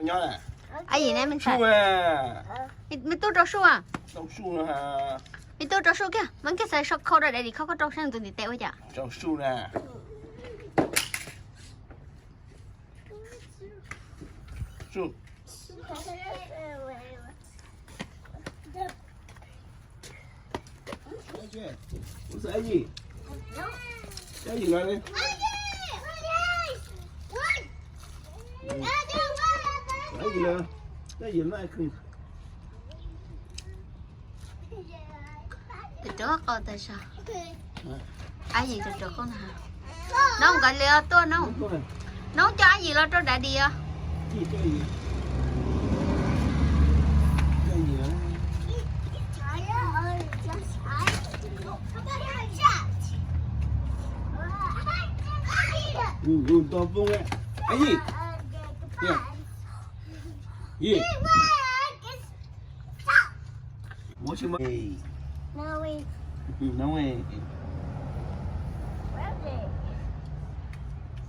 Ab Yim ne, me ntxhais. Me tub rau suj. Me tub rau suj kiag, muab kiag xav so khau rau daddy khau koj rau sab tus ntiv tes ua cas. Ab Yim rau qau tas zog. Ab Yim rau rau qau na. Noob nkaus li os, tuaj Noob. Noob coj Ab Yim los rau daddy os.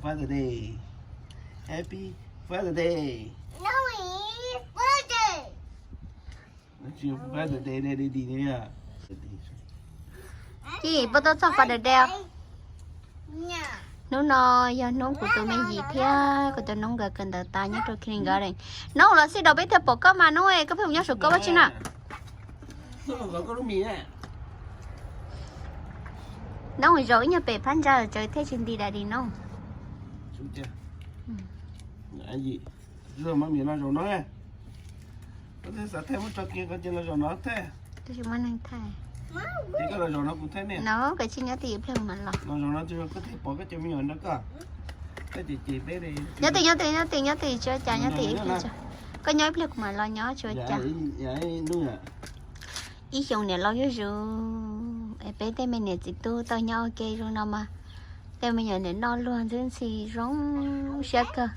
Father's Day. Happy Father's Day. Kis, puas tau txog Father's Day? Hnub no yog hnub kuv tus me yim thiab kuv tus noob nkawd kawm ntawv tas nyob rau kindergarten. Noob los sij daus peb thiaj pom koj mas noob, koj pheej mus nyob saum koj ua tsi na? Noob zaum ib nyuag pem phab ntsa tsawv thiaj tsis nti daddy noob. No koj tsis nyob twj ywm ib pliag kuv mam los. Nyob twj ywm, nyob twj ywm, nyob twj ywm, nyob twj ywm, tsis ua cas, nyob twj ywm ib pliag tso. Koj nyob ib pliag kuv mam los nyob tsis ua cas. Ib xyoos niam laus zuj zus es peb tej me niam txiv tub tau nyob ua ke zoo no mas tej me nyuam niam noj luag ntxwb ntxhi zoo siab kawg.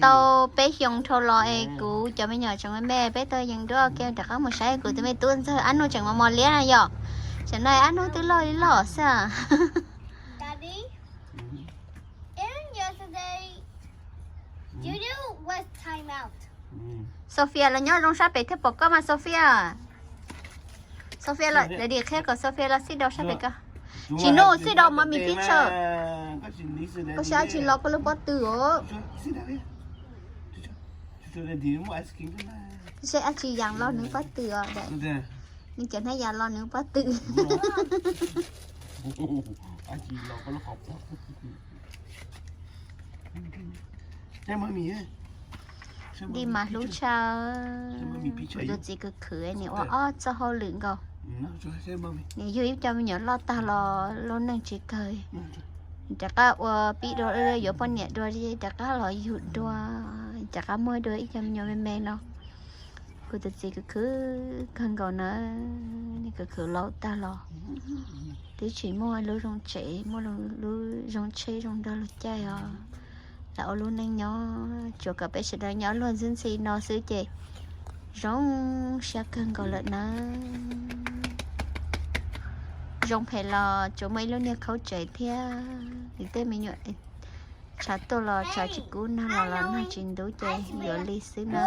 Tau peb xyoos dhau los es kuv cov me nyuam tseem me me peb tau yees duab ua ke rov qab mus saib kuv tus me tub ntxawg Ab Nuj tseem mos mos liab na yom. Tam no Ab Nuj twb loj li loj xwb. Sophia los nyob zoo sab pem thiaj pom koj mas Sophia. Sophia los, daddy qhia kom Sophia los sit down sab pem koj. Tsis nuj, sit down mommy picture. Koj saib Ab Tsi los koj lub pob tw os. Saib Ab Tsi Yaas los nws pob tw os. Nws cov hnab yas los nws pob tw. Di mas hlub tshaj. Kuv tus txiv khwv khwv nim ua ob txoj hauj lwm nkaus. Nim yug ib co me nyuam loj tag los lub neej tsis kawg. Rov qab ua pib dua, yuav poj niam dua, rov qab los yug dua, rov qab muaj dua ib co me nyuam me me no. Kuv tus txiv khwv khwv kawg nkaus na, nim khwv khwv laus tag los twb tsis muaj lub zoo tsev, muaj lub zoo tsheb zoo nrog luag caij os. Lam ua lub neej nyob tsuas kom peb sawv daws nyob luag ntxwb ntxhi no xwb ces zoo siab kawg nkaus lawm na. Zoo phem los tsuas muaj ib lub niag khaub tsev thiab, tej me nyuam tshav tuaj los tshav tsis kub, nag los los nag tsis ntub ces yuav li xwb na.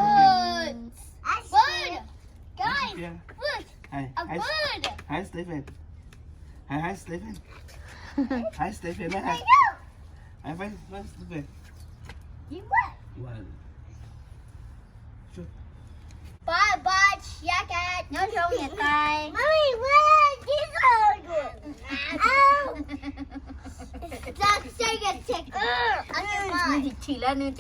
Nyob zoo niam tais. Nws chim lawm nws.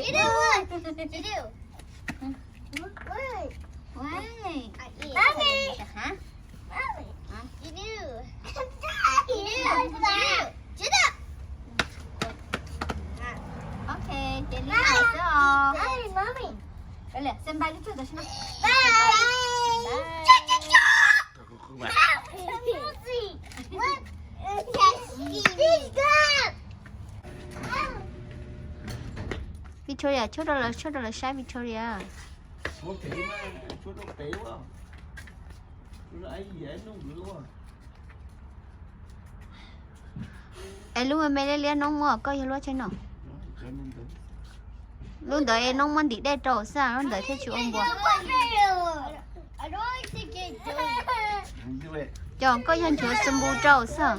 Ok, ces li no xwb os. Say bye lub tsuag tam sim no. Victoria, tshuab rau lawv, tshuab rau lawv saib Victoria. Es lub me me liab liab no muaj koj yog lub tsheb no. Lub ntawd es noob muab ntim dej rau xwb, lub ntawd thiaj tsis ua npua. Cov koj yog nchuav xab npum rau xwb.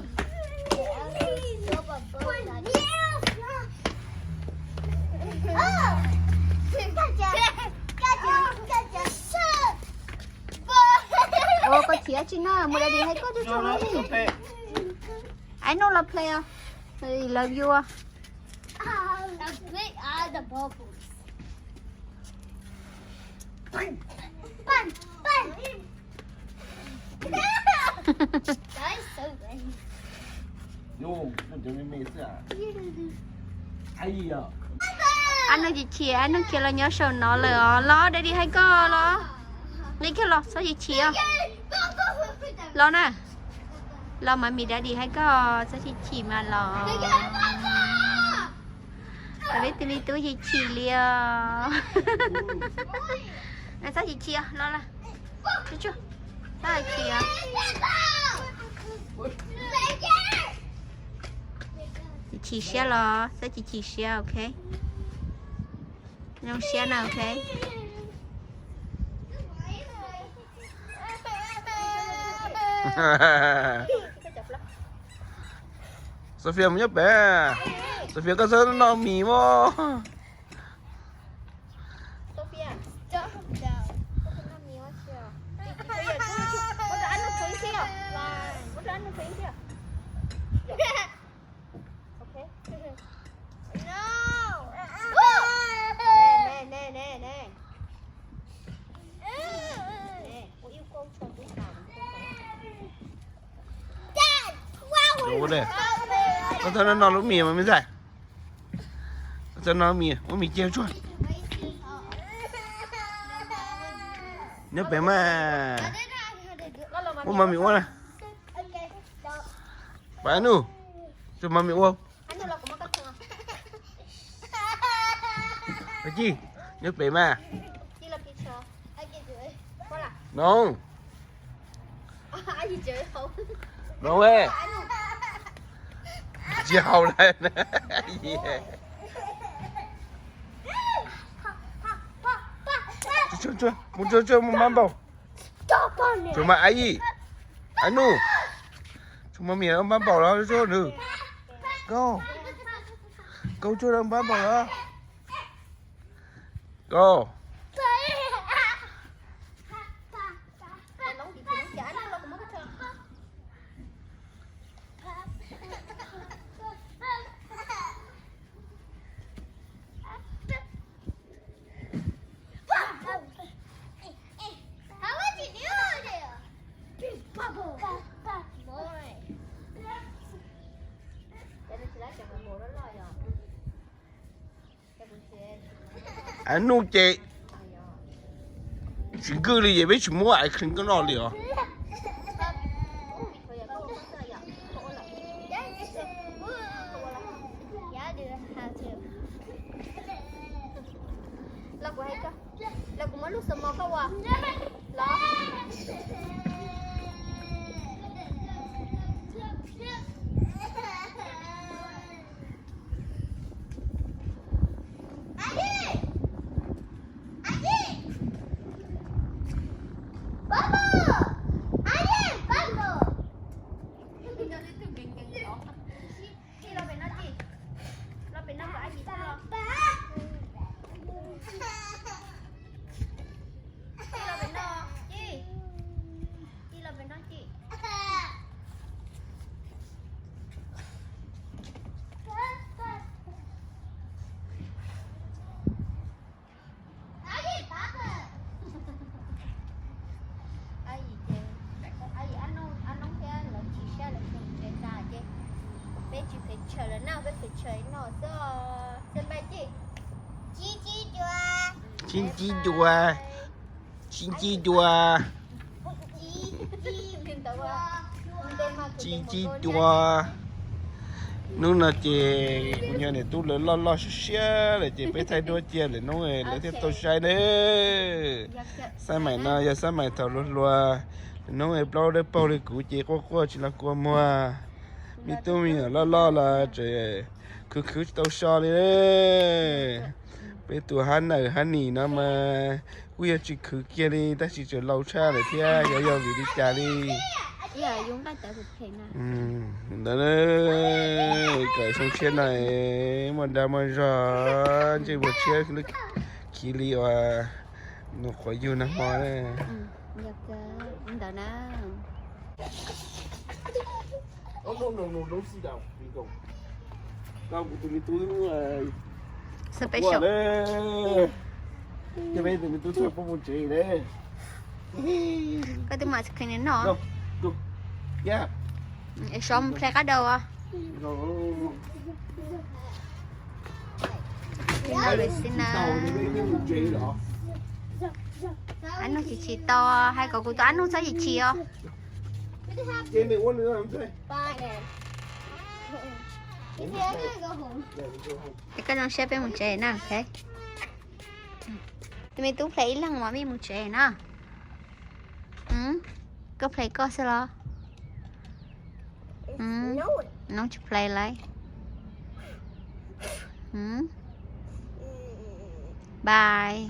Ua koj chim tsis na, mus da di hais koj tsuag tsuag li. Ai, no los play os. Love you. Ab Nuj chim chim, Ab Nuj khiav los nyob saum no lawm os. Los, daddy hais koj los. Li kiag los, txhob chim chim os. Los na. Los mas mi daddy hais koj, txhob chim chim mas los. Peb tus me tub chim chim li os. Txhob chim chim os, los lawm. Tsuag tsuag. Txhob chim os. Chim chim siab los, txhob chim chim siab, ok. Zoo siab na, ok. Sofia mus nyob pem. Sofia, koj txhob noj mis mog. Koj txhob noj lub mis mas me ntxhais. Koj txhob noj mis, muab mis cia tsuag. Nyob pem mas. Muab mov mis ua na. Pab Nuj, tsuag mov mis ua. Pab Ci, nyob pem mas. No. No, tsis haus lawm. Mus tsuag tsuag, mus npab npaum. Tsuag mas Ab Yim, Ab Nuj, tsuag mas mis npab npaum los tsuag nws. Koj, koj tsuag npab npaum los. Koj. Ab Nuj ces tsis nkwj li ces peb tsis muab ice cream koj noj li os. Los kuv hais koj, los kuv muab lub xo mos koj ua los. Ci, los pem no, Ci. Los pem no kom Ab Yim txhob los. Ci, los pem no, Ci. Ci, los pem no, Ci. Ab Yim ces, Ab Yim, Ab Noob thiab lawv chim siab lawv tsev tas ces peb tsis phem tshaws lawm na, peb phem tshaws no xwb. Xav npaj Ci. Ci nci cua, ci nci cua. Ci nci cua. Hnub no ces kuv cov niam tub lawv loj loj siab siab lawm ces peb thaij duab cia lawm hnub lawv thiaj tau saib nawb. Xab maim no yog xab maim thaum hluas hluas, hnub plaub dawb paug li kuv ces quaj quaj tsis los kua muag. Me tub me nyuam loj loj los tseem khwv khwv tsis tau so li. Peb tus hab nawm hab nim no mas kuj yog tsis khwv kiag li tab sis tseem laus tshaj lawm thiab, xyov yog vim li cas li. Ntawd na, kawm xyoo tshiab no muaj dag muaj zog, ntsej muag tshiab khiv li uas nus qhuav yug nag hmo na. Ntawd na. Koj twb mam no. Sov mus play qab daus. Ab Nuj chim chim tau, hais kom kuv tus Ab Nuj txhob chim chim os. Es koj zoo siab peb mus tsev na. Tus me tub play ib leeg mas mej mus tsev na. Koj play koj xwb los? Noob tsis play lawm. Bye.